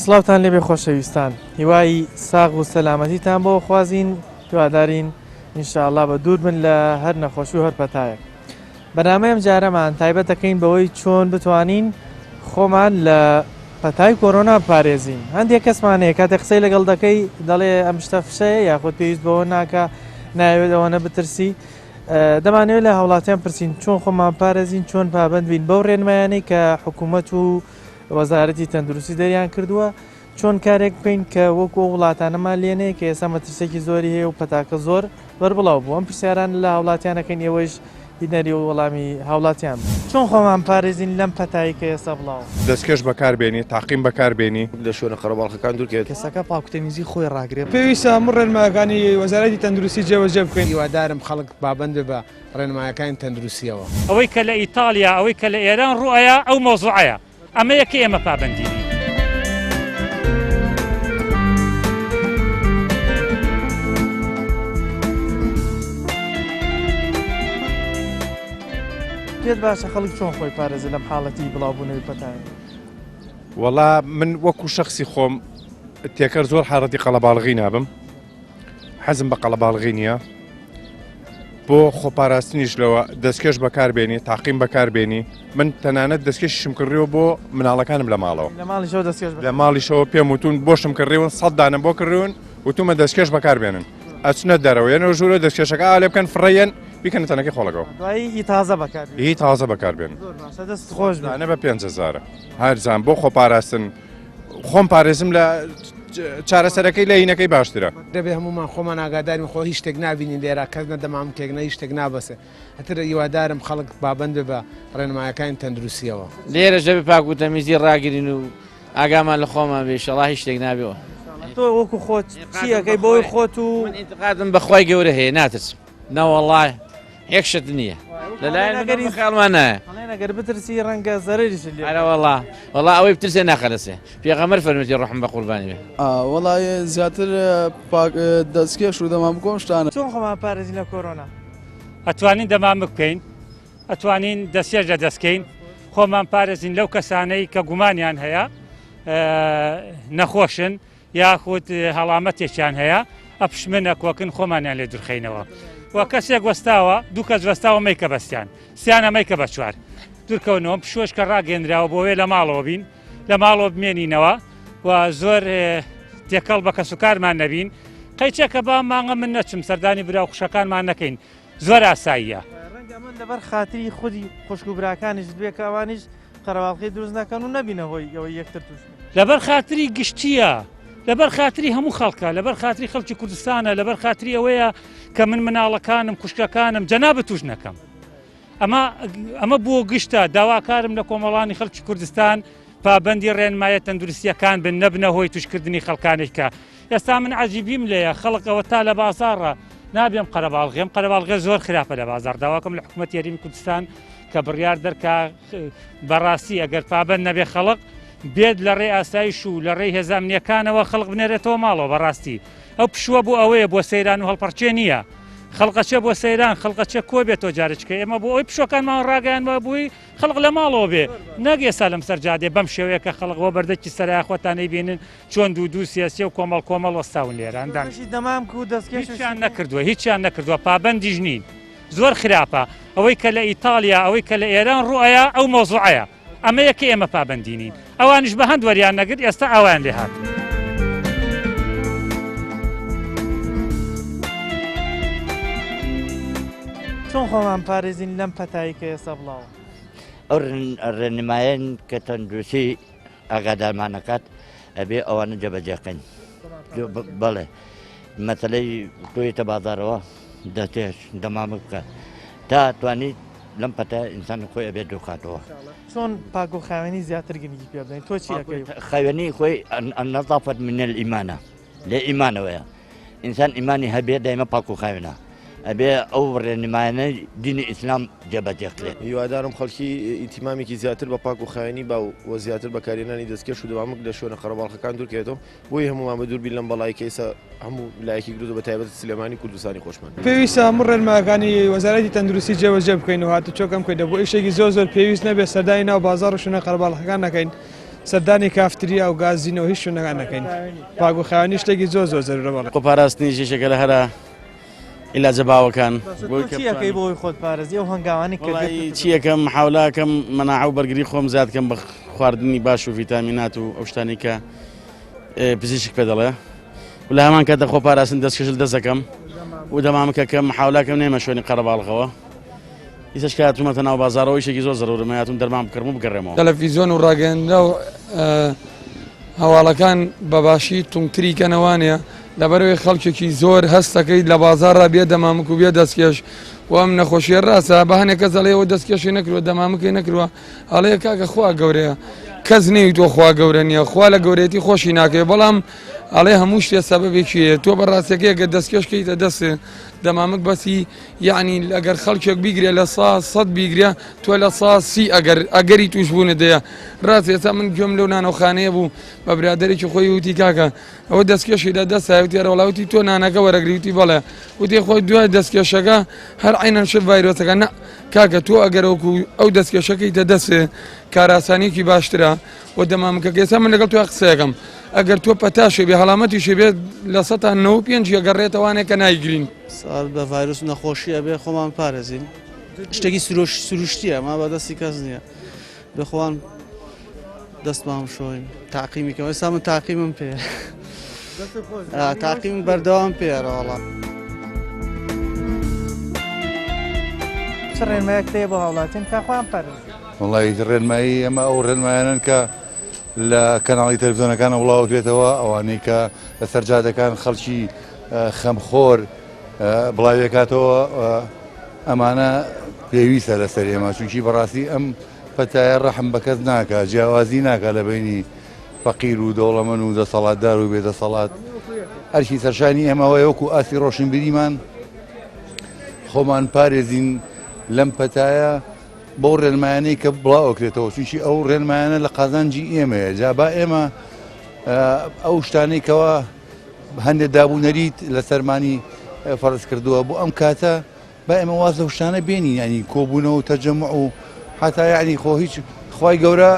سڵاوتان لێبێ خۆشەویستان هیوای ساغ و سەلامەتیتان بۆ خوازین هیوادارین ئینشاءاللە بە دوور بن لە هەر نەخۆشی و هەر پەتایەک بەرنامەی ئەم جارەمان تایبەت دەکەین بەوەی چۆن بتوانین خۆمان لە پەتای کۆرۆنا بپارێزین هەندێک کەسمان هەیە کاتێک قسەی لەگەڵ دەکەی دەڵێ ئەم شتە فشەیە یاخود پێویست بەوە ناکە ناوێت ئەوەنە بترسی دەمانەوێت لە هاوڵاتیان پرسین چۆن خۆمان پارێزین چۆن پابند بین بەو ڕێنمایانەی کە حکوومەت و وەزارەتی تەندروستی دەریان کردووە چۆن کارێک بکەین کە وەکو ئەو وڵاتانەمان لێ نەیە کە ئێستا مەترسیەکی زۆری هەیە و پەتاکە زۆر بەربڵاو بوو ئەم پرسیارانە لە هاوڵاتیان ئەکەین ئێوەیش بینەری و وەڵامی هاوڵاتیان بن. چۆن خۆمان پارێزین لەم پەتایی کە ئێستا بڵاوە؟ دەستکێش بەکار بێنی، تاقیم بەکار بێنی. لە شوێنە قەرەباڵخەکان دوور کەوێت. کەسەکە پاکوتەمیزی خۆی ڕاگرێ. پێویستە هەموو ڕێنمایەکانی وەزارەتی تەندروستی جێبەجێ بکەین. هیوادارم خەڵک پابەند بێ بە ڕێنمایەکانی تەندروستییەوە. ئەوەی کە لە ئیتاڵیا، ئەوەی کە لە ئێران ڕووئەیا ئەو مەوزوعەیە. ئەمەیە کە ئێمە پابەندی نین. پێت باشە خەڵک چۆن خۆی پارێزێ لەم حاڵەتی بڵاوبوونەوەی پەتایە؟ وەڵا من وەکو شخصی خۆم تێکەر زۆر حاڵەتی قەڵەباڵغی نابم حەزم بە قەڵەباڵغی نییە بۆ خۆپاراستنیش لەوە دەستکێش بەکاربێنی تاقیم بەکاربێنی من تەنانەت دەستکێشیشم کڕیوە بۆ مناڵەکانم لە ماڵەوە لە ماڵیشەوە دەستکێش لە ماڵیشەوە پێم وتون بۆشم کڕیون سەد دانم بۆ کڕیون وتومە دەستکێش بەکاربێنن ئەچنە دەرەوە یەنەوە ژوورە دەستکێشەکە ئالێ بکەن فڕێن بیکەنە تەنەکەی خۆڵەکەەوە دوایی هی تازە بەکار هی تازە بەکاربێن زۆر باشە دەست خۆش بێ. دانە بە 5000 هەرزان بۆ خۆپاراستن خۆم پارێزم لە چارەسەرەکەی لە هینەکەی باشترە. دەبێ هەموومان خۆمان ئاگادارین خۆ هیچ شتێک نابینین لێرە کەس نە دەمامکێک نە هیچ شتێک نابەسێ هەتر هیوادارم خەڵک پابەند بێ بە ڕێنمایەکانی تەندروستیەوە. لێرەش دەبێ پاک و تەمیزی ڕاگرین و ئاگامان لە خۆمان بێ ئیشەڵا هیچ شتێک نابێەوە. تۆ وەکو خۆت چی ئەکەی بۆی خۆت و من ئینتقادم بە خوای گەورە هەیە ناترسم. نەوەڵا یەک شت نییە لەلایەن ئەگەری خیاڵمان نایە ئەڵێن ئەگەر بترسی ڕەنگە زەرەریشت لێ ئەرە وەڵا وەڵا ئەوەی بترسێ ناخەلەسێ پێغەمبەر فەرموویەتی ڕەحم بە قوربانی بێ. وەڵا زیاتر پاک دەستکێش و دەمامک و ئەم شتانە. چۆن خۆمان پارێزین لە کۆرۆنا؟ ئەتوانین دەمامک بکەین ئەتوانین دەستێش لە دەستکەین خۆمان پارێزین لەو کەسانەی کە گومانیان هەیە نەخۆشن یاخود هەڵامەتێکیان هەیە ئەپشمن ئەکۆکن خۆمانیان لێ دوورخەینەوە و کەسێک وەستاوە دوو کەس وەستاوە مەیکە بەستیان سیانە مەیکە بە چوار دوورکەونەوە پشۆش کە ڕاگەندراوە بۆ وێ لە ماڵەوە بین لە ماڵەوە بمێنینەوە و زۆر تێکەڵ بە کەسوکارمان نەبین قەیچەکە با مانگە من نەچم سەردانی برا و خوشەکانمان نەکەین زۆر ئاساییە. ڕەنگە ئەمە لەبەر خاتری خودی خوشک و براکانیشت بێ کە ئەوانیش قەرەباڵخی دروست نەکەن و نەبینە هۆی ئەوەی یەکتر تووش بن. لەبەر خاتری گشتییە، لەبەر خاتری هەموو خەڵکە، لەبەر خاتری خەڵکی کوردستانە، لەبەر خاتری ئەوەیە کە من مناڵەکانم، خوشکەکانم، جەنابت تووش نەکەم. ئەمە ئەمە بۆ گشتە، داواکارم لە کۆمەڵانی خەڵکی کوردستان پابەندی ڕێنمایە تەندروستییەکان بن، نەبنە هۆی تووشکردنی خەڵکانێک کە ئێستا من عەجیبیم لێیە خەڵک ئەوە تا لە بازاڕە نابێم قەرەباڵغێم قەرەباڵغێ زۆر خراپە لە بازاڕ داواکەم لە حکوومەت یاریمی کوردستان کە بڕیار دەرکا بەڕاستی ئەگەر پابند نەبێ خەڵک بێت لە ڕێ ئاسایش و لە ڕێی هێزامنیەکانەوە خەڵک بنێرێتەوە ماڵەوە بەڕاستی ئەو پشووە بۆ ئەوەیە بۆ سەیران و هەڵپەڕکێ نییە خەڵقەچێ بۆ سەیران خەڵقەچێ کۆ بێتەوە جارچکە ئێمە بۆ ئەوی پشۆکانمان ڕاگەیانوە بووی خەڵق لە ماڵەوە بێ نەک ئێستا لەم سەر جادێ بەم شێوەیە کە خەڵک بۆ بەردەکی سەرای خۆتانەی بینن چۆن دوو دوو سێ سێ و کۆمەڵ کۆمەڵ وەستاون لێرە ئەندام بەشی دەمامک و دەستکێش و هیچیان نەکردووە هیچیان نەکردووە پابەندیش نین زۆر خراپە ئەوەی کە لە ئیتاڵیا ئەوەی کە لە ئێران ڕوئەیە ئەو مەوزوعەیە ئەمەیە کە ئێمە پابەندی نین ئەوانیش بە هەند وەریان نەگرت ئێستا ئاوایان لێ هات. چۆن خۆمان پارێزین لەم پەتایی کە ئێستا بڵاوە؟ ئەو ڕێنمایەن کە تەندروستی ئاگادارمان ئەکات ئەبێ ئەوانە جێبەجێ کەین بەڵێ مەسلەی تۆیتە بازارەوە دەستێش دەمامک بکە تا توانیت لەم پەتە ئینسان خۆی ئەبێت دووخاتەوە چۆن پاک و خاوێنی زیاتر گرنگی پێ بدەین تۆ چی ئەکەی خاوێنی خۆی النظافة من الإيمانە لە ئیمانەوەیە ئینسان ئیمانی هەبێ دایمە پاک و خاوێنە. ئەبێ ئەو ڕێنمایانەی دینی ئیسلام جێبەجێ کرێت. هیوادارم خەڵکی ئیتیمامێکی زیاتر بە پاک و خاوێنی با و زیاتر بەکارهێنانی دەستکێش و دەمامک لە شوێنە قەرەباڵخەکان دوورکەوێتەوە بۆیە هەموومان بە دوور بین لەم بەڵای کە ئێستا هەموو لایەکی گرتووە بە تایبەت سلێمانی و کوردستانی خۆشمان. پێویستە هەموو ڕێنمایەکانی وەزارەتی تەندروستی جێبەجێ بکەین و هاتوچۆ کەم بکەین بۆ ئیشێکی زۆر زۆر پێویست نەبێت سەردانی ناو بازاڕ و شوێنە قەرەباڵخەکان نەکەین سەردانی کافتریا و گازینۆ و هیچ شوێنەکان نەکەین پاک و خاوێنی شتێکی زۆر زۆر زەرورە بەڵێ. خۆپاراستنیش یەکێکە لە هەرە عیلاجە باوەکان. باشە تۆ چی ئەکەی بۆ ئەوەی خۆت پارێزی ئەو هەنگاوانەی کە وەڵایی گرتووتە چی ئەکەم محاولە ئەکەم مەناعە و بەرگری خۆم زیاد کەم بە خواردنی باش و ڤیتامینات و ئەو شتانەی کە پزیشک پێ دەڵێ و لە هەمان کاتدا خۆ پاراستن دەستکێشل دەست دەکەم و دەمامکەکەم محاولاکەم نێمە شوێنی قەرەباڵغەوە ئیسەش کە هاتوومەتە ناو بازاڕەوە ئیشێکی زۆر زەرورمە هاتووم دەرمان بکڕم و بگەڕێمەوە. تەلەفیزیۆن و ڕاگەیەنراو هەواڵەکان بە باشی توندتری کەنەوانە لەبەرئەوەی خەڵکێکی زۆر هەستەکەیت لە بازاڕا بێ دەمامک و بێ دەستکێش و ئەم نەخۆشیە ڕاستە بە هەنێک کەس ئەڵێ ئەوە دەستکێشی نەکردوە دەمامکی نەکردوە ئەڵێ کاکە خوا گەورەیە کەس نەیوتوە خوا گەورە نییە خوا لە گەورەیەتی خۆشی ناکەوێ بەڵام ئەڵێ هەموو شتێ سەبەبێکی هەیە تۆ بە ڕاستیەکەی ئەگەر دەستکێش کەیتە دەست دەمامک بەسی یەعنی ئەگەر خەڵکێک بیگرێ 100% بیگرێ تۆ 30% ئەگەر ئەگەری تووشبوونت هەیە ڕاست ئێستا من گوێم لەو نانەوخانەیە بوو بە برادەرێکی خۆی وتی کاکە ئەوە دەستکێشی لە دەست وتی ئەرەوەڵا وتی تۆ نانەکە وەرەگری وتی بەڵێ وتی خۆی دوای دەستکێشەکە هەر عینەن شت ڤایرۆسەکە نا کاکە تۆ ئەگەر وەکو ئەو دەستکێشەکەیتە دەستێ کاراسانیەکی باشترە و دەمامکەکە ئێستا من لەگەڵ تۆ قسەیەکەم ئەگەر تۆ پەتاشێ بێ هەڵامەتیشێ بێت 95% گەڕێتەوانێک کە نایگرین. سەبارەت بە ڤایرۆس و نەخۆشی ئەبێ خۆمان بپارێزین شتێکی سروش سروشتیە ما بەدەستی کەس نییە بێ خۆمان دەستمان بشۆین تاقیمی کەم ئێستا من تاقیمم پێ تاقیم بەردەوام پێ ڕەوەڵا. چ ڕێنمایەک هەیە بۆ هاوڵاتیان کە خۆیان پارێزن؟ وەڵی ڕێنمایی ئەمە ئەو ڕێنمایانن کە لە کەناڵی تەلەفزیۆنەکانە بڵاوکرێتەوە ئەوانەی کە لەسەر جادەکان خەڵکی خەمخۆر بڵاویەکاتەوە ئەمانە پێویستە لەسەر ئێمە چونکی بەڕاستی ئەم پەتایە ڕەحم بە کەس ناکا جیاوازی ناکا لە بینی فەقیر و دەوڵەمەن و دەسەڵاتدار و بێدەسەڵات ئەرکی سەرشانی ئێمەوەیە وەکو ئاستی ڕۆشنبیریمان خۆمان پارێزین لەم پەتایە بەو ڕێنمایانەی کە بڵاو ئەکرێتەوە چونکی ئەو ڕێنمایانە لە قازانجی ئێمەیە جا با ئێمە ئەو شتانەی کەوا هەندێک دابوو نەریت لە سەرمانی فەرز کردووە بۆ ئەم کاتە با ئێمە واز لەو شتانە بێنین ینی کۆبوونەوە و تەجەمع و حتا یعنی خۆ هیچ خوای گەورە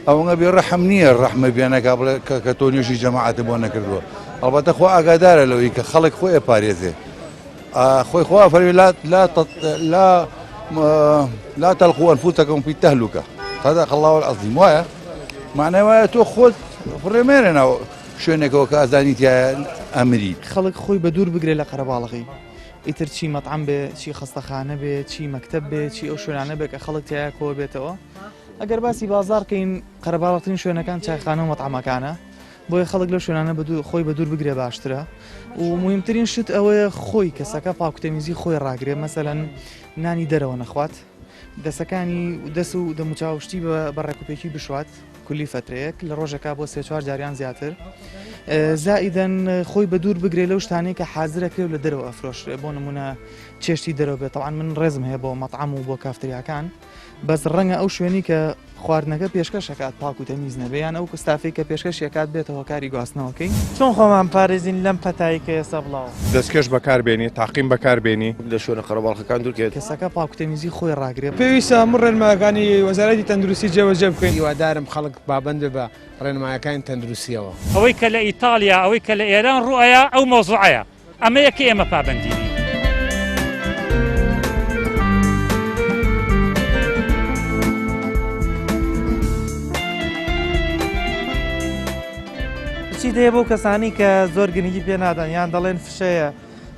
ئەوەنگە بێ ڕەحم نییە ڕەحمە بێنەکە بڵێ کە تۆ نوێژی جەماعەتت بۆ نەکردووە ئەڵبەتە خۆ ئاگادارە لەوەی کە خەڵک خۆی ئەپارێزێ خۆی خوا فەرمی لا لا لا لا تلقوا انفسكم في التهلكه صدق الله العظیم وایە معنای وایە تۆ خۆت فڕێمێنە ناو شوێنێکەوە کە ئازانی تایە ئەمری خەڵک خۆی بە دوور بگرێ لە قەرەباڵغی ئیتر چی مەتعەم بێ چی خەستەخانە بێ چی مەکتەب بێ چی ئەو شوێنانە بێ کە خەڵک تیا کۆ بێتەوە ئەگەر باسی بازاڕ کەین قەرەباڵغترین شوێنەکان چایخانە و مەتعەمەکانە بۆیە خەڵک لەو شوێنانە خۆی بە دوور بگرێ باشترە و مهمترین شت ئەوەیە خۆی کەسەکە پاکوتەمیزی خۆی ڕاگرێ مەسەلەن نانی دەرەوە نەخوات دەسەکانی دەست و دەموچاوشتی بە ڕێکوپێکی بشوات کولی فترەیەک لە ڕۆژەکە بۆ سێ چوار جاریان زیاتر زائیدەن خۆی بە دوور بگرێ لەو شتانەی کە حازرەکرێ و لە دەرەوە ئەفرۆشرێ بۆ نمونە چێشتی دەرەوە بێت تەوان من ڕێزم هەیە بۆ مەطعەم و بۆ کافتریاکان بەس ڕەنگە ئەو شوێنی کە خواردنەکە پێشکەش ئەکات پاک و تەمیز نەبێ یان ئەو ستافەی کە پێشکەشی ئەکات بێتە هۆکاری گواستنەوەکەی. چۆن خۆمان پارێزین لەم پەتای کە ئێستا بڵاوە؟ دەستکێش بەکار بێنی، تاقیم بەکار بێنی. لە شوێنە قەرەباڵخەکان دوور کەوێت. کەسەکە پاک و تەمیزی خۆی ڕاگرێ. پێویستە هەموو ڕێنمایەکانی وەزارەتی تەندروستی جێبەجێ بکەین. هیوادارم خەڵک پابەند بێ بە ڕێنمایەکانی تەندروستیەوە. ئەوەی کە لە ئیتاڵیا، ئەوەی کە لە ئێران ڕووئەیا ئەو مەوزوعەیە. ئەمەیە کە ئێمە پابەندی بین. چی دەیە بۆ کەسانی کە زۆر گرنگی پێ نادەن یان دەڵێن فشەیە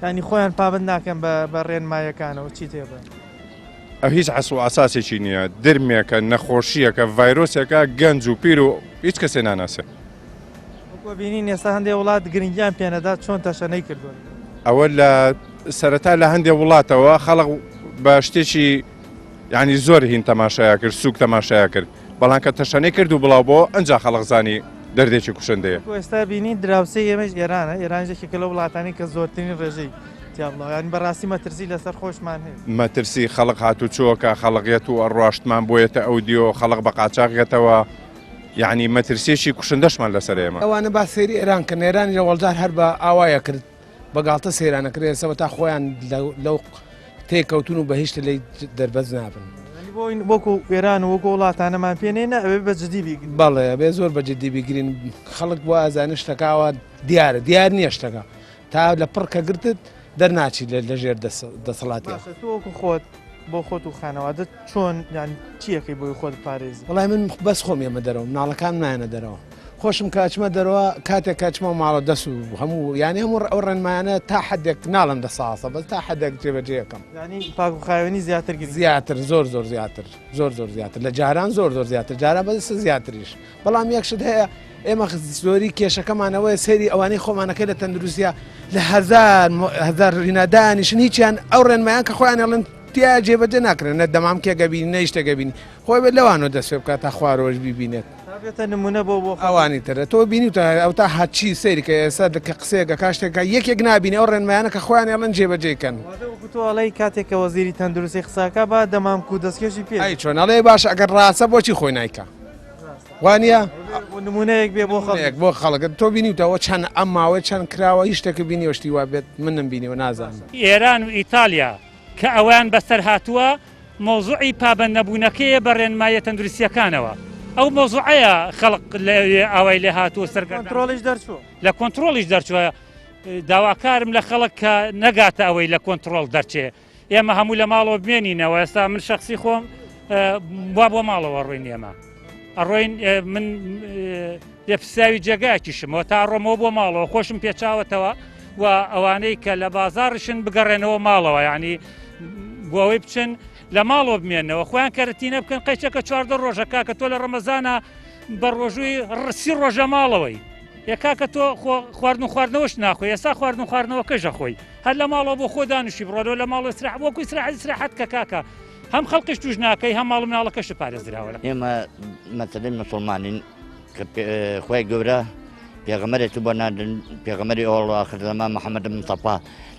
ینی خۆیان پابند ناکەن بە ڕێنمایەکانەوە چی تێ بە ئەو هیچ عەسڵ و ئەساسێکی نییە درمێکە نەخۆشیەکە ڤایرۆسێکە گەنج و پیر و هیچ کەسێ ناناسێ وەکو بینین ئێستا هەندێک وڵات گرنگیان پێنەدا چۆن تەشەنەی کردوون. ئەوە لە سەرەتا لە هەندێک وڵاتەوە خەڵک بە شتێکی ینی زۆر هین تەماشایا کرد سوک تەماشایا کرد بەڵام کە تەشەنەی کرد و بڵاو بۆ ئەنجا خەڵک زانی دەردێکی کوشندەیە. وەکو ئێستا بینین دراوسێی ئێمەش ئێرانە، ئێرانیش یەکێکە لەو وڵاتانەی کە زۆرترین ڕێژەی. تیا بڵاو یانی بەڕاستی مەترسی لەسەر خۆشمان هەیە. مەترسی خەڵک هاتوچۆکە خەڵک یەت و ئەڕواشتمان بۆیەتە ئەودیو خەڵک بە قاچاغ یەتەوە یەعنی مەترسیەکی کوشندەشمان لەسەر ئێمە. ئەوانە با سەیری ئێران کەن ئێرانی لەوەڵجار هەر بە ئاوایە کرد بە گاڵتە سەیران ئەکرد ئێستا وەتا خۆیان لەو تێکەوتون و بە هیچ شتێ لێی دەربەست نابن. یانی بۆ وەکو ئێران و وەکو وڵاتانەمان پێ نێ نا ئەبێ بە جدی بیگرین. بەڵێ ئەبێ زۆر بە جدی بیگرین خەڵک وا ئەزانێ شتەکە ئاوا دیارە دیار نییە شتەکە تا لە پڕ کە گرتت دەرناچیت لە ژێر دەسەڵاتیان. باشە تۆ وەکو خۆت بۆ خۆت و خانەوادەت چۆن یان چی ئەکەی بۆی خۆت بپارێزی؟ وەڵای من بەس خۆم یەمە دەرەوە مناڵەکانم نایەنە دەرەوە خۆشم کە ئەچمە دەرەوە کاتێک کە ئەچمەوە ماڵە دەس و هەموو یانی هەموو ئەو ڕێنمایانە تا حدێک ناڵم دە ساسە بەس تا حدێک جێبەجێ ئەکەم. یانی پاک و خاوێنی زیاتر گرنگە. زیاتر زۆر زۆر زیاتر زۆر زۆر زیاتر لە جاران زۆر زۆر زیاتر جاران بەس زیاتریش بەڵام یەک شت هەیە ئێمە زۆری کێشەکەمان ئەوەیە سەیری ئەوانەی خۆمانەکەی لە تەندروستیا لە هەزار هەزار ڕینا دانیشن هیچیان ئەو ڕێنمایان کە خۆیان ئەڵێن تیا جێبەجێ ناکرێن نە دەمامکێک ئەبینی نە شتێک ئەبینی خۆی بێت لەوانەوە دەست پێ بکات تا خوارەوەش بیبینێت تا بێتە نمونە بۆ بۆ ئەوانی تر تۆ بینیوتە ئەو تا هەرچی سەیری کە ئێستا کە قسەیەک ئەکا شتێک ئەکا یەکێک نابینی ئەو ڕێنمایانە کە خۆیان ئەڵێن جێبەجێی کەن. واتە وەکو تۆ ئەڵێی کاتێک کە وەزیری تەندروستی قسە ئەکا با دەمامک و دەستکێشی پێ ئەی چۆن ئەڵێ باشە ئەگەر ڕاستە بۆچی خۆی نایکا وانە نمونەیەک بێ بۆ خەڵک بۆ خەڵک تۆ بینیوتەوە چەند ئەم ماوەی چەند کراوە هیچ شتێکە بینیوە شتی وا بێت منم بینیوە نازانم. ئێران و ئیتالیا کە ئەوەیان بەسەر هاتووە مەوزوعی پابەند نەبوونەکەیە بە ڕێنماییە تەندروستییەکانەوە ئەو مەوزوعەیە خەڵک لەوێ ئاوای لێ هاتووە سەرگەردان کۆنترۆڵیش دەرچووە لە کۆنترۆڵیش دەرچووە داواکارم لە خەڵک کە نەگاتە ئەوەی لە کۆنترۆڵ دەرچێ ئێمە هەموو لە ماڵەوە بمێنینەوە ئێستا من شخصی خۆم وا بۆ ماڵەوە ڕۆین ئێمە ئەڕۆین من لێپرسراوی جێگایەکیشمەوە تا ڕۆمەوە بۆ ماڵەوە خۆشم پێچاوەتەوە و ئەوانەی کە لە بازاڕشن بگەڕێنەوە ماڵەوە ینی بۆ ئەوەی بچن لە ماڵەوە بمێنەوە خۆیان کەرەتینە بکەن قەیچەکە چواردە ڕۆژە کاکە تۆ لە ڕەمەزانە بە ڕۆژووی ڕسی ڕۆژە ماڵەوەی یەکاکە تۆ خواردن و خواردنەوەش ناخۆی ئێستا خواردن و خواردنەوەکەش ئەخۆی هەر لە ماڵەوە بۆ خۆ دانیشی بڕۆرەوە لە ماڵەوە ئیسراحەت وەکو ئیسراحەت ئیسراحەت کە کاکە هەم خەڵکیش توش ناکەی هەم ماڵ و مناڵەکەشت پارێزراوە. ئێمە مەسەلەی مسوڵمانین کە خوای گەورە پێغەمبەرێکی بۆ ناردن پێغەمبەری ئەوەڵ و ئاخر زەمان محەممەد مستەفا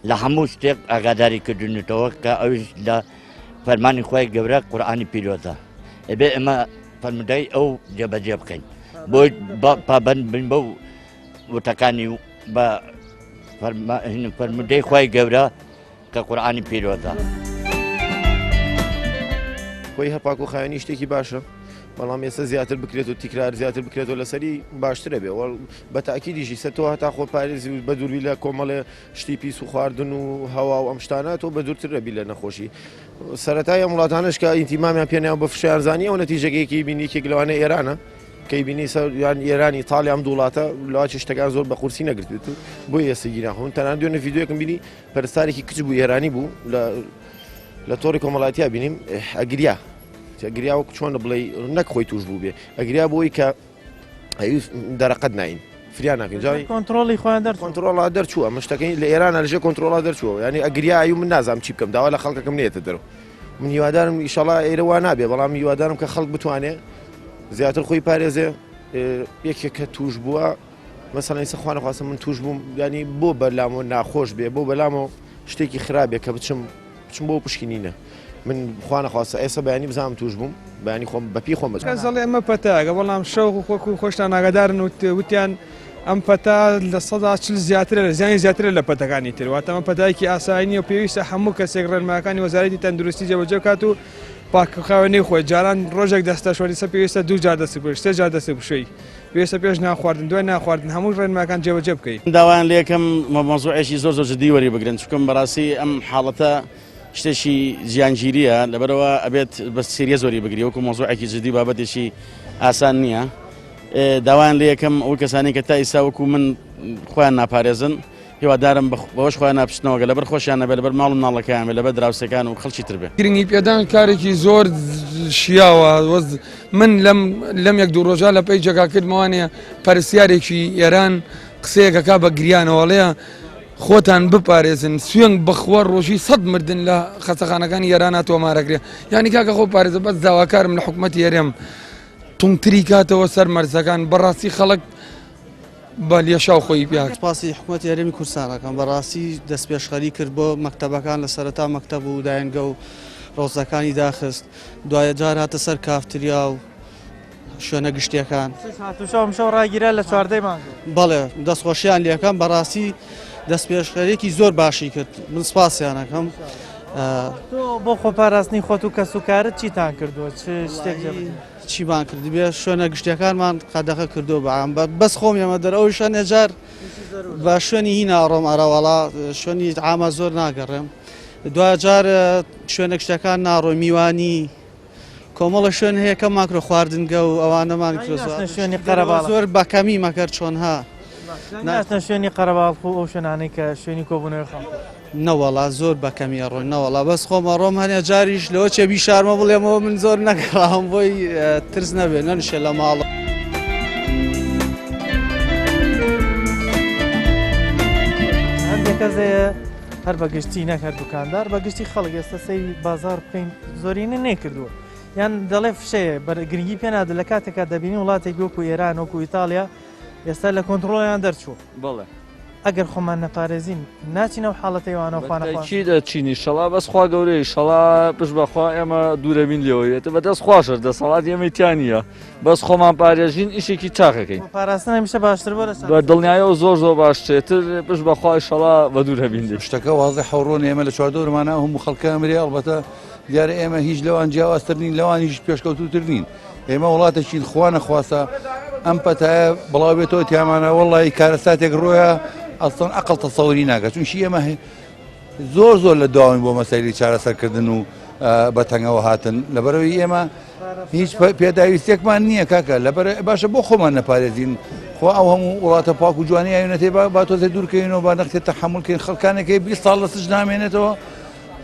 لە هەموو شتێک ئاگاداری کردونیتەوە کە ئەویش لە فەرمانی خوای گەورە قورئانی پیرۆزە ئەبێ ئێمە فەرمودەی ئەو جێبەجێ بکەین بۆی پابند بن بەو وتەکانی و بە فەرمودەی خوای گەورە کە قورئانی پیرۆزە. خۆی هەر پاک و خاوێنی شتێکی باشە بەڵام ئێستا زیاتر بکرێت و تیکرار زیاتر بکرێتەوە لەسەری باشترە بێ وەڵ بە تاکیدیشی سەر تۆ هەتا خۆ پارێزی و بە دووربی لە کۆمەڵێ شتی پیس و خواردن و هەوا و ئەم شتانە تۆ بە دوورتر دەبی لە نەخۆشی سەرەتای ئەم وڵاتانەش کە ئینتیمامیان پێنیان بە فشیان زانی ئەو نەتیجەکەیەکی بینی یەکێک لەوانە ئێرانە کەی بینی سەر یان ئێران ئیتالیا ئەم دوو وڵاتە لەواچ شتەکان زۆر بە قورسی نەگرتبێت و بۆ ئێستا گیران خۆن تەنانەت دوێنێ ڤیدیۆیەکم بینی پەرستارێکی کچ بوو ئێرانی بوو لە لە تۆڕی کۆمەڵاتیا بینیم ئەگریا ئەگریا وەک چۆن بڵێ نەک خۆی توش بوو بێ ئەگریا بۆی کە دەرەقەت ناین فریا ناکەین جای کۆنترۆڵی خۆیان دەر کۆنترۆڵا دەرچووە ئەمە شتەکەی لە ئێران لەژێ کۆنترۆڵا دەرچووە ینی ئەگریا ئەیو من نازانم چی بکەم داوا لە خەڵکەکەم نێتە دەرەوە من هیوادارم ئیشەڵا ئێرە وا نابێ بەڵام هیوادارم کە خەڵک بتوانێ زیاتر خۆی پارێزێ یەکێک کە توش بووە مەسەلەن ئیستا خوا نەخواستە من توش بووم ینی بۆ بەلامەوە ناخۆش بێ بۆ بەلامەوە شتێکی خراپێ کە بچم بچم بۆ پشکنینە من خوا نەخواستە ئێستا بەیانی بزانم توش بووم بەیانی خۆم بەپی خۆم بچم. کەس دەڵێ ئەمە پەتایەکە بەڵام شەوق و خۆک و خۆشتان ئاگادارن وتیان ئەم پەتا 40% زیاترە لە زیانی زیاترە لە پەتەکانی تر واتە ئەمە پەتایەکی ئاسایی نییە و پێویستە هەموو کەسێک ڕێنمایەکانی وەزارەتی تەندروستی جێبەجێ بکات و پاکوخاوێنی خۆی جاران ڕۆژێک دەستە شۆری سە پێویستە دوو جار دەست بشۆی سێ جار دەست بشۆی پێویستە پێش نان خواردن دوای نان خواردن هەموو ڕێنماکان جێبەجێ بکەی. داوایان لێکەم مەوزوعێکی زۆر زۆر جدی وەری بگرن چونکە بەڕاستی ئەم حاڵەتە شتێکی جیانگیریە لەبەرەوە ئەبێت بە serious وەری بگری وەکو مەوزوعێکی جدی بابەتێکی ئاسان نییە داوایان لێکەم ئەو کەسانی کە تا ئیستا وەکو من خۆیان ناپارێزن هیوادارم بەوەش خۆیان ناپشتنەوە گەر لەبەر خۆشیان نەبێت لەبەر ماڵ و مناڵەکەیان بێت لەبەر دراوسێکان و خەڵکی تر بێت. گرنگی پێدان کارێکی زۆر شیاوە وەز من لەم لەم یەک دوو ڕۆژە لە پەیجەکە کردمەوانێ پەرستیارێکی ئێران قسەیەکەکا بە گریانەوە ئەڵێ خۆتان بپارێزن سوێنگ بەخوا ڕۆژی سەد مردن لە خەستەخانەکانی ئێرانە تۆمارەکرێ یانی کاکە خۆ پارێزە بەس داواکارم لە حکومەتی هەرێم توندتری کاتەوە سەر مەرزەکان بەڕاستی خەڵک. بە لێشاو خۆی پیا. سوپاسی حکومەتی هەرێمی کوردستان ئەکەم بەڕاستی دەستپێشخەری کرد بۆ مەکتەبەکان لە سەرەتا مەکتەب و داینگە و ڕەوزەکانی داخست دوایە جار هاتە سەر کافتریا و شوێنە گشتیەکان. هاتوچۆ ئەمشەو ڕاگیرا لە چواردەی مانگ. بەڵێ دەستخۆشیان لەکەم بەڕاستی دەستپێشخەرێکی زۆر باشی کرد من سپاسیان ئەکەم. تۆ بۆ خۆپاراستنی خۆت و کەسوکارت چیتان کردووە چ شتێک چیمان کردبێ شوێنە گشتیەکانمان قەدەغە کردو بەعام بەس خۆم ئێمە دەر ئەو شوێنێ جار بە شوێنی هی ناڕۆم ئەرەوەڵا شوێنی عامە زۆر ناگەڕێم دواجار شوێنە گشتەکان ناڕۆی میوانی کۆمەڵە شوێن هەیە کە ماکرۆ خواردنگە و ئەوانەمان کرۆ شوێنی قەرەباڵ زۆر بەکەمی مەکەر چۆن ها ناچنە شوێنی قەرەباڵخ و ئەو شوێنانەی کە شوێنی کۆبوونەوەی خەڵک. نەوەڵا زۆر بەکەمی ئەڕۆین نەوەڵا بەس خۆم ئەڕۆم هەنێ جاریش لەوە چێ بیشارمە بڵێمەوە من زۆر نەگەڕاوم بۆی ترس نەبێ نەنشێ لە ماڵ. هەندێک کەس هەیە هەر بە گشتی نەک هەر دوکاندار بە گشتی خەڵک ئێستا سەیری بازار بکەین زۆرینە نەیکردووە یان دەڵێ فشەیە بەر گرنگی پێ نادە لە کاتێکا دەبینی وڵاتێکی وەکو ئێران وەکو ئیتاڵیا ئێستا لە کۆنتڕۆڵیان دەرچوو. بەڵێ. ئەگەر خۆمان نەپارێزین ناچین ئەو حاڵەتەی وانەوە خوا نەخوا. بەتەئکید ئەچین ئیشەڵا بەس خوا گەورەیە ئیشەڵا پشت بەخوا ئێمە دوورەبین لێوە ئیتر بەدەست خواشە دەسەڵاتی ئێمەی تیا نییە بەس خۆمان پارێژین ئیشێکی چاکەکەین. پاراستن هەمیشە باشتر بۆ لە بە دڵنیایەوە زۆر زۆر باشتر پشت بەخوا ئیشەڵا بە دوور هەبین لێی. شتەکە وازحە و ڕوونە ئێمە لە چواردەورمانا هەموو خەڵکە ئەمرێ ئەڵبەتە دیارە ئێمە هیچ لەوان جیاوازتر نین لەوانیش پێشکەوتووتر نین. ئێمە وڵاتێکین خوا نەخواستە ئەم پەتایە بڵاو بێتەوە تیامانە وەڵی کارەساتێک ڕۆیە ئەسڵەن ئەقڵ تەسەوری ناکە چونکی ئێمە زۆر زۆر لە داوین بۆ مەسەلی چارەسەرکردن و بە تەنگەوە هاتن لەبەرەوەی ئێمە هیچ پێداویستێکمان نییە کاکە لەبەر باشە بۆ خۆمان نەپارێزین خۆ ئەو هەموو وڵاتە پاک و جوانی ئاوینەتێ با تۆزێ دوورکەینەوە با نەختێ تەحەمولکەین خەڵکانێکی 20 ساڵ لە سج نامێنێتەوە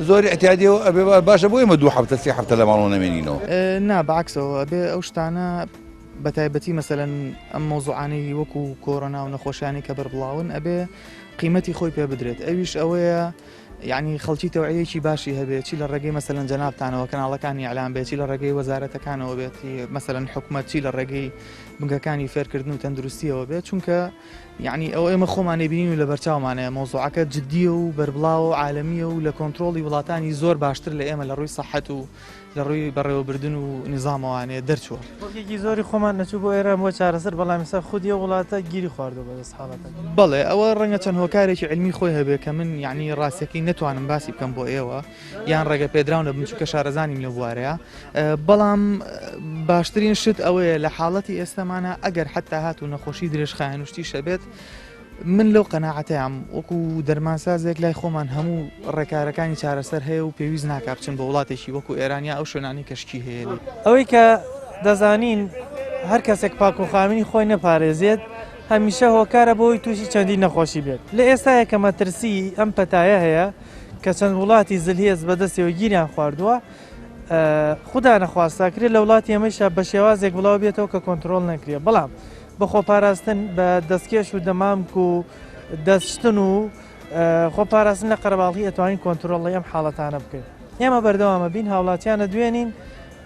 زۆر ئیعتیادیە و ئەبێ باشە بۆ ئێمە دوو هەفتە سێ هەفتە لە ماڵەوە نەمێنینەوە. نا بەعەکسەوە ئەبێ ئەو شتانە بە تایبەتی مەسەلەن ئەم مەوزوعانەی وەکو کۆرۆنا و نەخۆشیانی کە بەربڵاون ئەبێ قیمەتی خۆی پێ بدرێت ئەویش ئەوەیە یعنی خەڵکی تەوعەیەکی باشی هەبێت چی لە ڕێگەی مەسەلەن جەنابتانەوە کەناڵەکانی ئیعلام بێت چی لە ڕێگەی وەزارەتەکانەوە بێت مەسەلەن حکومەت چی لە ڕێگەی بنکەکانی فێرکردن و تەندروستیەوە بێت چونکە یەعنی ئەوە ئێمە خۆمان ئەیبینین و لەبەرچاومانەیە مەوزوعەکە جدییە و بەربڵاوە و عالەمییە و لە کۆنترۆڵی وڵاتانی زۆر باشتر لە ئێمە لە ڕووی سەحەت و لە ڕووی بەڕێوەبردن و نیزامەوانەیە دەرچووە. خەڵکێکی زۆری خۆمان نەچوو بۆ ئێران بۆ چارەسەر بەڵام ئێستا خودی ئەو وڵاتە گیری خواردووە بەدەست حاڵەتەکە. بەڵێ ئەوە ڕەنگە چەند هۆکارێکی عیلمی خۆی هەبێ کە من یەعنی ڕاستیەکەی نەتوانم باسی بکەم بۆ ئێوە یان ڕێگە پێدراو نەبم چونکە شارەزا نیم لەو بوارەیا بەڵام باشترین شت ئەوەیە لە حاڵەتی ئێستەمانە ئەگەر حتا هات و نەخۆشی درێژخایەن و شتیش هەبێت من لەو قەناعەتەیام وەکو دەرمانسازێک لای خۆمان هەموو ڕێکارەکانی چارەسەر هەیە و پێویست ناکا بچن بۆ وڵاتێکی وەکو ئێران یا ئەو شوێنانی کە شکی هەیە لێی. ئەوەی کە دەزانین هەر کەسێک پاک و خاوێنی خۆی نەپارێزێت هەمیشە هۆکارە بۆی تووشی چەندین نەخۆشی بێت لە ئێستایا کە مەترسی ئەم پەتایە هەیە کە چەند وڵاتی زلهێز بەدەستەوە گیریان خواردووە خودا نەخواستە کرێت لە وڵاتی ئێمەشا بە شێوازێک بڵاو بێتەوە کە کۆنتترۆل نەکرێت بەڵام بە خۆپاراستن بە دەستکێش و دەمامک و دەستشتن و خۆپاراستن لە قەرەباڵغی ئەتوانین کۆنتترۆڵی ئەم حاڵەتانە بکەین ئێمە بەردەوامە بین هاوڵاتیانە دوێنین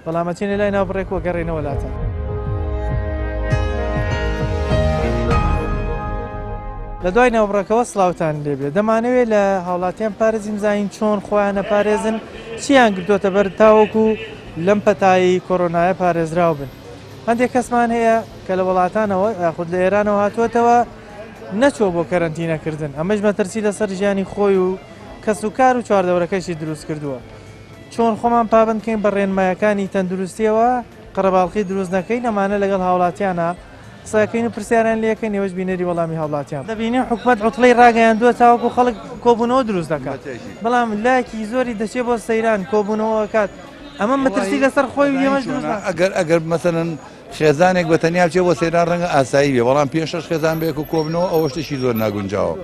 بەڵام ئەچینە لای ناوبڕێک و گەڕێنەوە لاتان. لە دوای ناوبڕەکەوە سڵاوتان لێبێ دەمانەوێت لە هاوڵاتیان پارێزین بزانین چۆن خۆیان نەپارێزن چیان گرتوتە بەر تاوەکو لەم پەتایی کۆرۆنایە پارێزراو بن هەندێک کەسمان هەیە کە لە وڵاتانەوە یاخود لە ئێرانەوە هاتووەتەوە نەچووە بۆ کەرەنتینەکردن ئەمەش مەترسی لەسەر ژیانی خۆی و کەس و کار و چواردەورەکەشی دروست کردووە چۆن خۆمان پابەند کەین بە ڕێنمایەکانی تەندروستیەوە قەرەباڵخی دروست نەکەین ئەمانە لەگەڵ هاوڵاتیانە قسەکەین و پرسیاریان لێکەین ئێوەش بینەری وەڵامی هاوڵاتیان دەبینین حکومەت عوتڵەی ڕاگەیاندووە تاوەکو خەڵک کۆبوونەوە دروست دەکات بەڵام لایەکی زۆری دەچێت بۆ سەیران کۆبوونەوە کات ئەمە مەترسی لەسەر خۆی و ئێمەش دروست ناکات. ئەگەر ئەگەر مەسەلەن خێزانێک بە تەنیا بچێت بۆ سەیران ڕەنگە ئاسایی بێ بەڵام پێ شەش خێزان بێک و کۆبنەوە ئەوە شتێکی زۆر ناگونجاوە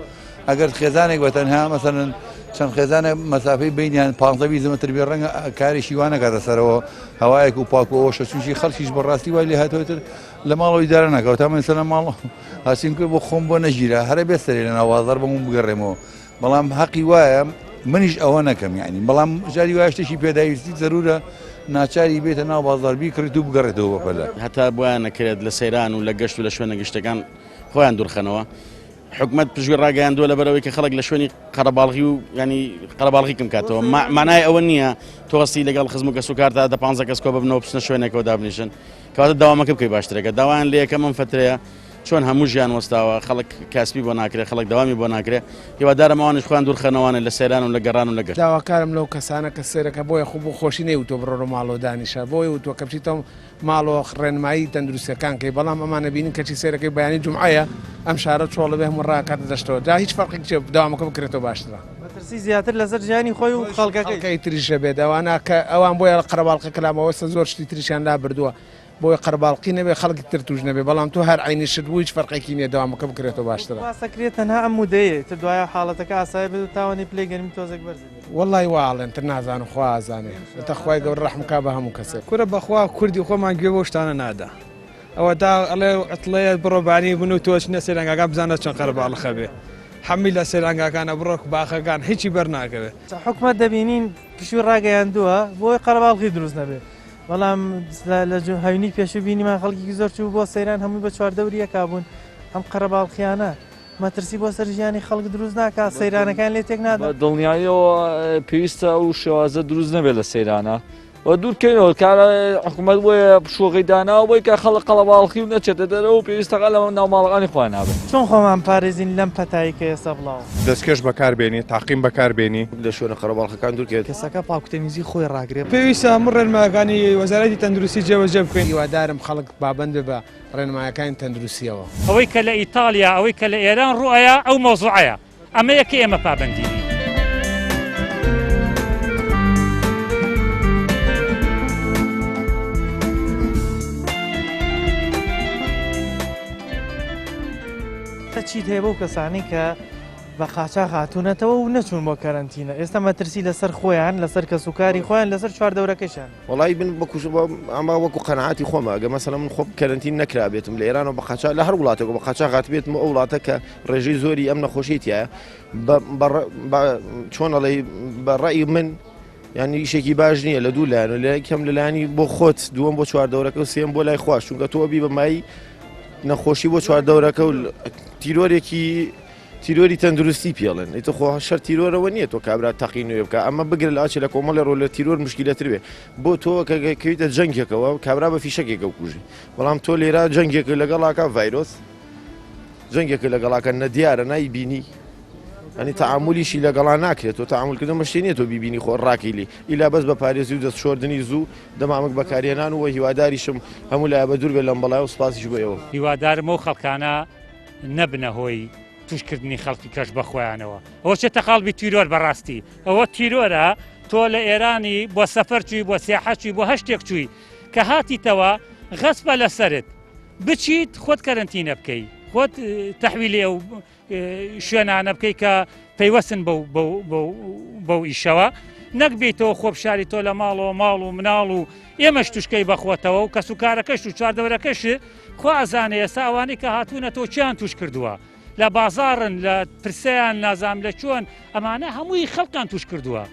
ئەگەر خێزانێک بە تەنها مەسەلەن چەند خێزانێک مەسافەی بینیان 15 20 متر بێ ڕەنگە کارێکی وا نەکاتە سەرەوە هەوایەک و پاک و ئەوەشە چونکی خەڵکیش بەڕاستی وای لێ هاتووە لە ماڵەوە ئیدارە ناکەوە تا من سەر ماڵ هاسیم کرد بۆ خۆم بۆ نەگیرا هەرە بێ سەرێ لە ناو بازاڕ بم و بگەڕێمەوە بەڵام هەقی وایە منیش ئەوە نەکەم یعنی بەڵام جاری وایە شتێکی پێداویستی زەرورە ناچاری بێتە ناو بازاڕ بیکڕیت و بگەڕێتەوە بە پەلە. هەتا بۆیان نەکرێت لە سەیران و لە گەشت و لە شوێنە گشتەکان خۆیان دوورخەنەوە. حکومەت پشووی ڕاگەیاندووە لەبەرئەوەی کە خەڵک لە شوێنی قەرەباڵغی و ینی قەرەباڵغی کەم کاتەوە مانای ئەوە نییە تۆ هەستی لەگەڵ خزم و کەسوکارتا دە پانزە کەس کۆ ببنەوە بچنە شوێنێکەوە دابنیشن کەواتە داوامەکە بکەی باشترەکە داوایان لێ یەکەم ئەم فترەیە چۆن هەموو ژیان وەستاوە خەڵک کاسبی بۆ ناکرێ خەڵک دەوامی بۆ ناکرێ هیوادارم ئەوانیش خۆیان دوورخەنەوانێ لە سەیران و لە گەڕان و لە گەشت. داواکارم لەو کەسانە کە سەیرەکە بۆیە خۆ بۆ خۆشی نەیوتوە بڕۆرە ماڵەوە دانیشە بۆیە وتوە کە بچیتە ماڵەوە ڕێنمایی تەندروستیەکان کەی بەڵام ئەمانە بینین کەچی سەیرەکەی بەیانی جومعەیە ئەم شارە چۆڵە بێ هەموو ڕاکاتە دەشتەوە جا هیچ فەرقێک چیە دەوامەکە بکرێتەوە باشترە. مەترسی زیاتر لەسەر ژیانی خۆی و خەڵکەکەی. خەڵکەی تریشە بێت ئەوانە کە ئەوان بۆیە قەرەباڵقە کەلامەوە ئێستا زۆر شتی تریشیان لابردووە بۆیە قەرەباڵقی نەبێ خەڵکی تر توش نەبێ بەڵام تۆ هەر عەینی شت بوو هیچ فەرقێکی نیە دەوامەکە بکرێتەوە باشترە. باس ئەکرێت تەنها ئەم مودەیە ئیتر دوایە حاڵەتەکە ئاسایی بێت و تاوەنی پلەی گەرمی تۆزێک بەرز بێت. وەڵای وا ئەڵێن تر نازانم خوا ئەزانێ تە خوای گەورە ڕەحم کا بە هەموو کەسێک. کورە بەخوا کوردی خۆمان گوێ بەو شتانە نادا ئەوەتا ئەڵێ عتڵەیە بڕۆ بانی بن و تۆ چنە سەیرانگاکان بزانە چەند قەرەباڵخە بێ حەمی لە سەیرانگاکانە بڕۆ باخەکان هیچی بەر ناکەوێ. حکومەت دەبینین پشووی ڕاگەیاندووە بۆی قەرەباڵغی دروست نەبێ بەڵام لە هەینی پێشوو بینیمان خەڵکێکی زۆر چوو بۆ سەیران هەمووی بە چواردەوری یەکا بوون ئەم قەرەباڵخیانە مەترسی بۆ سەر ژیانی خەڵک دروست ناکات سەیرانەکان لێ تێک نادا؟ بە دڵنیاییەوە پێویستە ئەو شێوازە دروست نەبێت لە سەیرانە و دوورکەینەوە کارە حکوومەت بۆیە پشوەکەی داناوە بۆی کە خەڵک قەڵەباڵخی و نەچێتە دەرەوە و پێویستە لە ناو ماڵەکانی خۆیان نابن. چۆن خۆمان پارێزین لەم پەتایی کە ئێستا بڵاوە؟ دەستکێش بەکار بێنی، تاقیم بەکار بێنی. لە شوێنە قەرەباڵخەکان دوورکەوێت. کەسەکە پاکوتەمیزی خۆی ڕاگرێ. پێویستە هەموو ڕێنمایەکانی وەزارەتی تەندروستی جێبەجێ بکەین. هیوادارم خەڵک پابەند بێ بە ڕێنمایەکانی تەندروستیەوە. ئەوەی کە لە ئیتاڵیا، ئەوەی کە لە ئێران ڕووئەیا ئەو مەوزوعەیە. ئەمەیە کە ئێمە پابەندی بین. چیت هەیە بەو کەسانەی کە بە قاچاخ هاتوونەتەوە و نەچوون بۆ کەرەنتینە ئێستا مەترسی لەسەر خۆیان لەسەر کەسوکاری خۆیان لەسەر چواردەورەکەشیان وەڵایی من بەکوژ ئەمە وەکو قەناعەتی خۆمە ئەگە مەسەلەن من خۆم کەرەنتین نەکرابێتم لە ئێرانەوە بە قاچاخ لە هەر وڵاتێک بە قاچاخ هاتبێتم ئەو وڵاتە کە ڕێژەی زۆری ئەم نەخۆشی تایە چۆن ئەڵێ بە ڕەئی من یعنی ئیشێکی باش نییە لە دوو لایەن و لە کەم لەلایانی بۆ خۆت دووەم بۆ چواردەورەکە و سێم بۆ لای خواش چونکە تۆ بی بە مای نەخۆشی بۆ چواردەورەکە و تیرۆرێکی تیرۆری تەندروستی پێڵێن ئیتر خۆ شەر تیرۆرەوە نییە تۆ کابرا تەقی نوێ بکە ئەمە بگرە لە ئاچێ لە کۆمەڵی ڕۆ لە تیرۆر مشکیلەتر بێ بۆ تۆ کە کەویتە جەنگێکەوە کابرا بە فیشەکێکە کوژی بەڵام تۆ لێرە جەنگێک لەگەڵاکە ڤایرۆس جەنگێکە لەگەڵاکە نەدیارە نایبینی ئەنی تعاملیشی لەگەڵا ناکرێت تۆ تعاملکردن بەشتی نیە تۆ بیبینی خۆ ڕاکەیلی ئیلا بەس بە پارێزی و دەست شۆردنی زوو دەمامک بەکارهێنان و هیواداریشم هەموو لایە بە دوور بێت لەم بەڵای و سپاسیش بۆ ئێوە. هیوادارم ئەو خەڵکانە نەبنە هۆی توشکردنی خەڵکی کەش بە خۆیانەوە ئەوە چێتە قاڵبی تیرۆر بەڕاستی ئەوە تیرۆرە تۆ لە ئێرانی بۆ سەفەر چووی بۆ سیاحەت چووی بۆ هەر شتێک چووی کە هاتیتەوە غەسپە لەسەرت بچیت خۆت کەرەنتینە بکەی خۆت تەحویلی ئەو شوێنانە بکەی کە پەیوەستن بەو ئیشەوە نەک بیتەوە خۆ بشاری تۆ لە ماڵەوە ماڵ و مناڵ و ئێمەش توشکەی بەخۆتەوە و کەس و کارەکەش و چواردەورەکەش خوا ئەزانێ ئێستا ئەوانەی کە هاتوونەتەوە چیان توش کردووە لە بازاڕن لە پرسەیان نازام لە چۆن ئەمانە هەمووی خەڵکان توش کردووە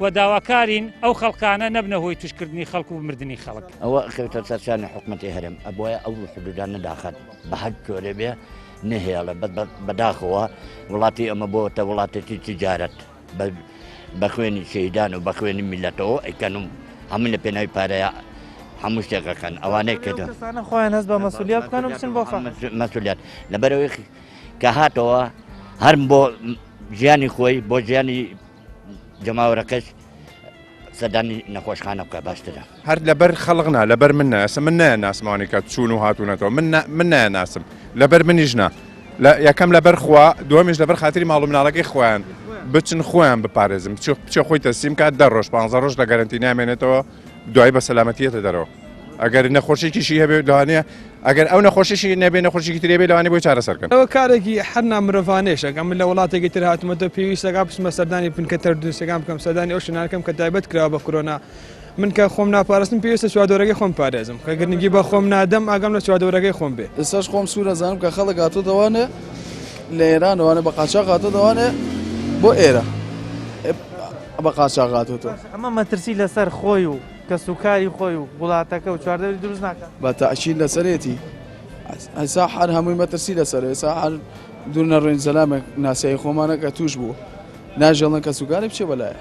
و داواکارین ئەو خەڵکانە نەبنە هۆی توشکردنی خەڵک و مردنی خەڵک. ئەوە ئەکەوێتە سەر شانی حکومەتی هەرێم ئەبوایە ئەو حدودانە داخات بە هەر جۆرێ بێ نەهێڵێ بەس بەداخەوە وڵاتی ئەمە بۆتە وڵاتێکی تیجارەت بە خوێنی شەهیدان و بە خوێنی میلەتەوە ئەیکەن و هەموو لە پێناوی پارەیە هەموو شتێک ئەکەن ئەوانەی کە کەسانە خۆیان هەست بە مەسولیات بکەن و بچن بۆ مەسولیات لەبەرەوەی کە هاتەوە هەر بۆ ژیانی خۆی بۆ ژیانی جەماوەرەکەش سەردانی نەخۆشخانە بکە باشترە. هەر لەبەر خەڵق نا لەبەر من نا ئێستا من نایانناسم ئەوانەی کە چوون و هاتوونەتەوە من نا من نایانناسم لەبەر منیش نا لە یەکەم لەبەر خوا دووەمیش لەبەر خاتری ماڵ و مناڵەکەی خۆیان بچن خۆیان بپارێزن بچێ بچێ خۆی تەسلیم کات دە ڕۆژ پانزە ڕۆژ لە گەرەنتی نامێنێتەوە دوایی بە سەلامەتیەتە دەرەوە ئەگەر نەخۆشیێکیشی هەبێت لەوانەیە ئەگەر ئەو نەخۆشیشی نەبێ نەخۆشیکی تری هەبێ لەوانەیە بۆی چارەسەر کەن. ئەوە کارێکی هەر نامرۆڤانەیشە کە من لە وڵاتێکی تر هاتوومەتەوە پێویستەکا بچمە سەردانی بنکە تەندروستیەکان بکەم سەردانی ئەو شوێنانە بکەم کە تایبەت کراوە بە کۆرۆنا من کە خۆم ناپارستم پێویستە چواردەورەکەی خۆم پارێزم کە گرنگی بە خۆم نادەم ئاگام لە چواردەورەکەی خۆم بێ. ئێستاش خۆم سوور ئەزانم کە خەڵک هاتۆتەوانێ لە ئێرانەوانێ بە قاچاخ هاتۆتەوانێ بۆ ئێرە بە قاچاخ هاتۆتەوە. ئەمە مەترسی لەسەر خۆی و. کەسوکاری خۆی و وڵاتەکە و چواردەوری دروست ناکات؟ بە تەئکید لەسەرێتی ئێستا هەر هەمووی مەترسی لەسەرە ئێستا هەر دوور نەڕۆین زەلامێک ناسیایی خۆمانە کە توش بوو ناژێڵن کەسوکاری بچێ بەلایە.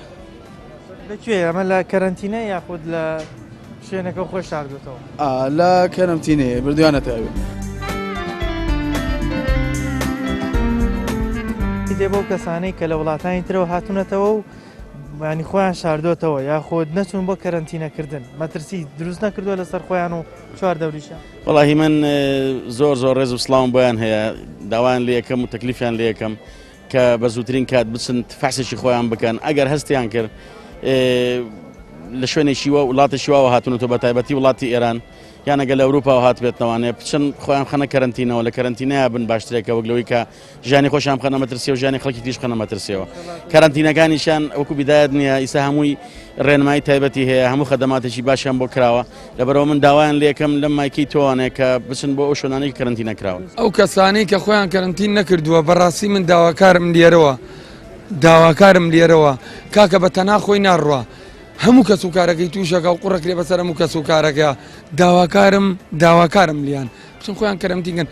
لە کوێ ئەمە لە کەرەنتینە یاخود لە شوێنەکە خۆی شاردوێتەوە؟ لە کەرەنتینەیە بردویانەتە ئەوێ. دێ بەو کەسانەی کە لە وڵاتانی ترەوە هاتوونەتەوە و ینی خۆیان شاردۆتەوە یاخود نەچوون بۆ کەرەنتینەکردن مەترسی دروست نەکردووە لەسەر خۆیان و چوار دەوریشیان؟ وەڵاهی من زۆر زۆر ڕێز و سڵاوم بۆیان هەیە داوایان لێ یەکەم و تەکلیفیان لێ یەکەم کە بە زووترین کات بچن فەحسێکی خۆیان بکەن ئەگەر هەستیان کرد لە شوێنێکی وە وڵاتێکی واوە هاتوونەتەوە بە تایبەتی وڵاتی ئێران یان ئەگەر لە ئەوروپاوە هاتبێتنەوانێ بچن خۆیان بخەنە کەرەنتینەوە لە کەرەنتینەیە بن باشترێکە وەک لەوەی کە ژیانی خۆشیان بخەنە مەترسیەوە ژیانی خەڵکی تریش بخەنە مەترسیەوە کەرەنتینەکانیشیان وەکو بیدایەت نییە ئیستا هەمووی ڕێنمایی تایبەتی هەیە هەموو خەدەماتێکی باشیان بۆ کراوە لەبەرەوە من داوایان لێکەم لەم مایکی تۆوانێ کە بچن بۆ ئەو شوێنانەی کەرەنتینە کراون. ئەو کەسانەی کە خۆیان کەرەنتین نەکردووە بەڕاستی من داواکارم لێرەوە داواکارم لێرەوە کاکە بە تەنها خۆی ناڕوا هەموو کەس و کارەکەی تووشەکە و قوڕەکرێ بەسەر هەموو کەس و کارەکە داواکارم داواکارم لیان بچن خۆیان کەرەنتین کەن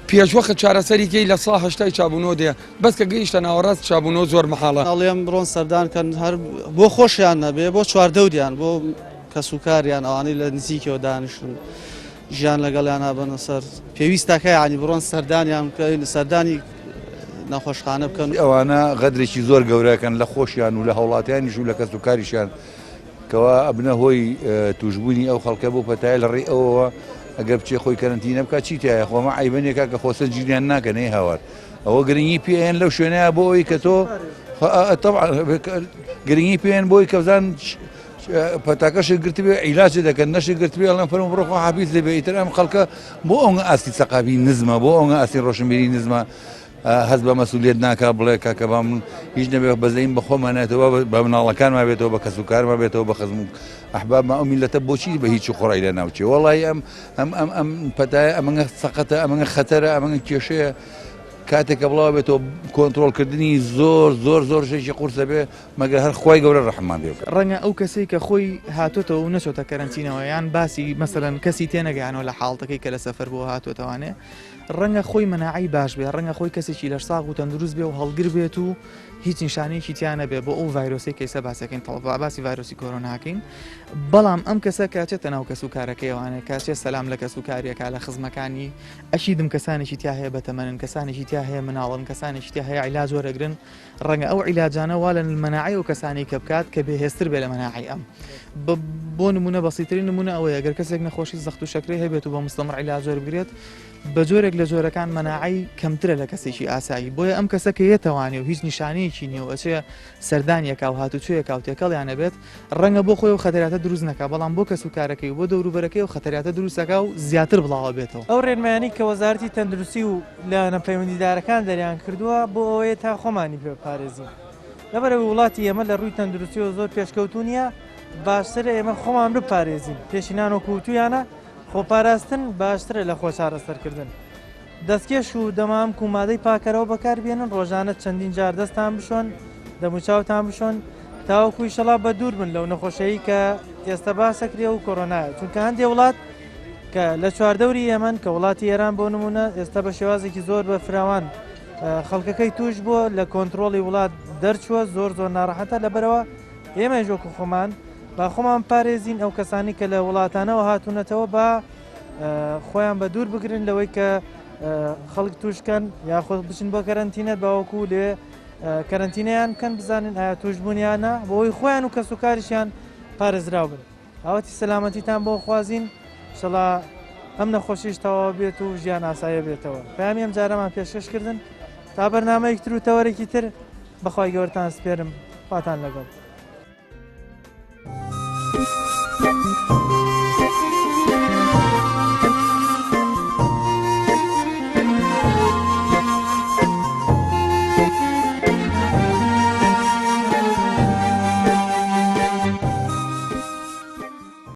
پێشوەخت چارەسەری کەی لە سا هەشتای چابوونەوە دێ بەس کە گەیشتە ناوەڕاست چابوونەوە زۆر مەحاڵە. ئەڵێم بڕۆن سەردان کەن هەر بۆ خۆشیان نەبێ بۆ چواردەوریان بۆ کەسوکاریان ئەوانەی لە نزیکەوە دانیشتون ژیان لەگەڵیان بەنە سەر پێویستەکە یانی بڕۆن سەردانیان بکەن سەردانی نەخۆشخانە بکەن. ئەوانە غەدرێکی زۆر گەورەکەن لە خۆشیان و لە هاوڵاتیانیش و لە کەسوکاریشیان کەوا ئەبنە هۆی توشبوونی ئەو خەڵکە بەو پەتایە لە ڕێی ئەوەوە ئەگەر بچێ خۆی کەرەنتینە بکات چی تایە خۆ ئەمە عەیبە نیە کاکە خۆ سەرگیریان ناکەن ئەی هاوار ئەوە گرنگی پێیان لەو شوێنەیە بۆ ئەوەی کە تۆ گرنگی پێیان بۆی کە بزان پەتاکەشی گرتبێ عیلاجی دەکەن نەشی گرتبێ ئەڵێن فەرموو بڕۆ خۆ حافیز لێ بێ ئیتر ئەم خەڵکە بۆ ئەوە ئاستی سەقافی نزمە بۆ ئەوە ئاستی ڕۆشنبیری نزمە هەست بە مەسولیەت ناکا بڵێ کاکە با من هیچ نەبێ بەزەیم بە خۆمان نایەتەوە بە مناڵەکانمان بێتەوە بە کەسوکارمان بێتەوە بە خزم و ئەحبابمان ئەو میللەتە بۆچی بە هیچ و خۆڕای لە ناوچێ وەڵی ئەم ئەم ئەم ئەم پەتایە ئەمەنگە سەقەتە ئەمەنگە خەتەرە ئەمەنگە کێشەیە کاتێک کە بڵاو بێتەوە کۆنترۆڵکردنی زۆر زۆر زۆر شتێکی قورسە بێ مەگەر هەر خوای گەورە ڕەحممان پێ بکات. ڕەنگە ئەو کەسەی کە خۆی هاتۆتەوە و نەچۆتە کەرەنتینەوە یان باسی مەسەلەن کەسی تێنەگەیانەوە لە حاڵتەکەی کە لە سەفەر بووە هاتۆتەوانێ ڕەنگە خۆی مەناعەی باش بێ، ڕەنگە خۆی کەسێکی لەشساغ و تەندروست بێ و هەڵگر بێت و هیچ نیشانەیەکی تیا نەبێ بۆ ئەو ڤایرۆسەی کە ئێستا باسەکەین تەڵ باسی ڤایرۆسی کۆرۆناکەین بەڵام ئەم کەسە کاچێتە ناو کەس و کارەکەیوانێ کاچێ سەلام لە کەس و کاریەکە لە خزمەکانی ئەکیدم کەسانێکی تیا هەیە بەتەمەنن کەسانێکی تیا هەیە مناڵن کەسانێکی تیا هەیە عیلاج وەرەگرن ڕەنگە ئەو عیلاجانە وا لە مەناعەی ئەو کەسانەی کە بکات کە بێهێزتر بێ لە مەناعەی ئەم بۆ نمونە بەسیترین نمونە ئەوەیە گەر کەسێک نەخۆشی زەخت و شەکرەی هەبێت و بە مستەمڕ عیلاج وەربگرێت بە جۆرێک لە جۆرەکان مەناعەی کەمترە لە کەسێکی ئاسایی بۆیە ئەم کەسە کە یەتەوانێ و هیچ نیشانەیەکی نییە و ئەچێ سەردانیەکا و هاتوچۆیەکا و تێکەڵیان ئەبێت ڕەنگە بۆ خۆی و خەتەراتە دروست نەکا بەڵام بۆ کەس و کارەکەی و بۆ دەوروبەرەکەی و خەتەراتە دروستەکا و زیاتر بڵاوە بێتەوە. ئەو ڕێنمایانەی کە وەزارەتی تەندروستی و لایەنە پەیوەندیدارەکان دەریان کردووە بۆ ئەوەیە تا خۆمانی پێ بپارێزین لەبەرئەوەی وڵاتی ئێمە لە ڕووی تەندروستیەوە زۆر پێشکەوتوو نییە باشترە ئێمە خۆمان بپارێزین پێشینان وەکو وتویانە خۆپاراستن باشترە لە خۆچارەسەرکردن. دەستکێش و دەمامک و مادەی پاکەرەوە بەکاربێنن، ڕۆژانە چەندین جار دەستان بشۆن، دەموچاوتان بشۆن، تاوەکو ئیشەڵا بە دوور بن لەو نەخۆشیەی کە ئێستا باسەکرێ و کۆرۆنایە، چونکە هەندێ وڵات کە لە چواردەوری ئێمەن کە وڵاتی ئێران بۆ نمونە ئێستا بە شێوازێکی زۆر بە فراوان خەڵکەکەی توش بووە لە کۆنتترۆڵی وڵات دەرچووە زۆر زۆر ناڕەحەتە لەبەرەوە ئێمە ژۆکو خۆمان با خۆمان پارێزین ئەو کەسانی کە لە وڵاتانەوە هاتوونەتەوە با خۆیان بە دوور بگرن لەوەی کە خەڵک توشکەن یاخود بچن بۆ کەرەنتینە باوەکو لێ کەرەنتینیان بکەن بزانن ئایا توش بوونیانە بۆی خۆیان و کەس و کاریشیان پارێزراو بن ئاواتی سەلامەتیتان بۆ خوازین شەڵا ئەم نەخۆشیش تەواو بێت و ژیان ئاسایە بێتەوە پامی ئەم جارەمان پێشکەشکردن تا بەرنمەیەک تر و تەوەرێکی تر بەخوای گەورتان سپێرم خواتان لەگەڵ.